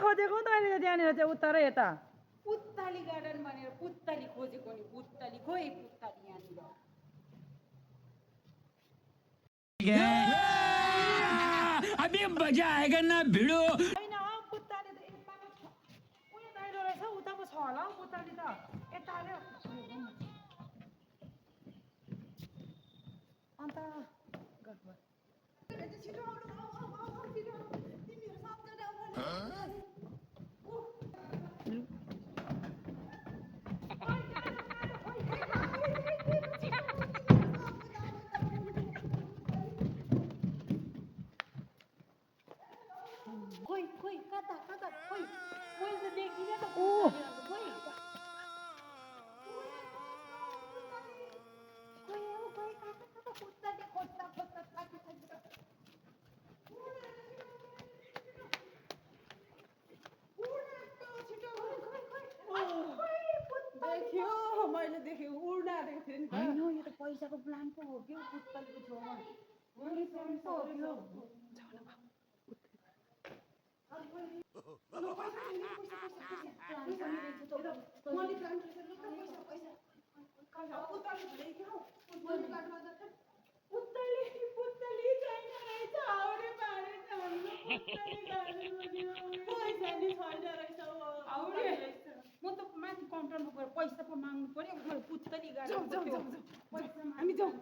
खोजेको तैँले त त्यहाँनिर चाहिँ उता र यता पुत्ताली गार्डन भनेर पुत्ताली खोजेको नि पुत्ताली खोइ पुत्ताली यहाँनिर अभी मजा आएगा ना भिडो होइन पुत्ताली त यताको छ उयो दाइलो रहेछ उताको छ होला हौ पुत्ताली त यता आयो अन्त खोइ खोइ कता कता खोइ मैले त देखिनँ त ओ खोइ खोइ हो खोइ कता कता पुत्ताली खोज्दा खोज्दा थाकी थाकी देखियो मैले देखेँ उड्न आँटेको थिएँ नि त होइन यो त पैसाको प्लान पो हो कि पुत्तालीको छेउमा प्लान पो हो कि हो म त माथि काउन्टरमा गएर पैसा पो माग्नु पर्यो पुत्तली गाडी जाऊ, जाऊ, जाऊ, जाऊ। पैसा हामी जाउँ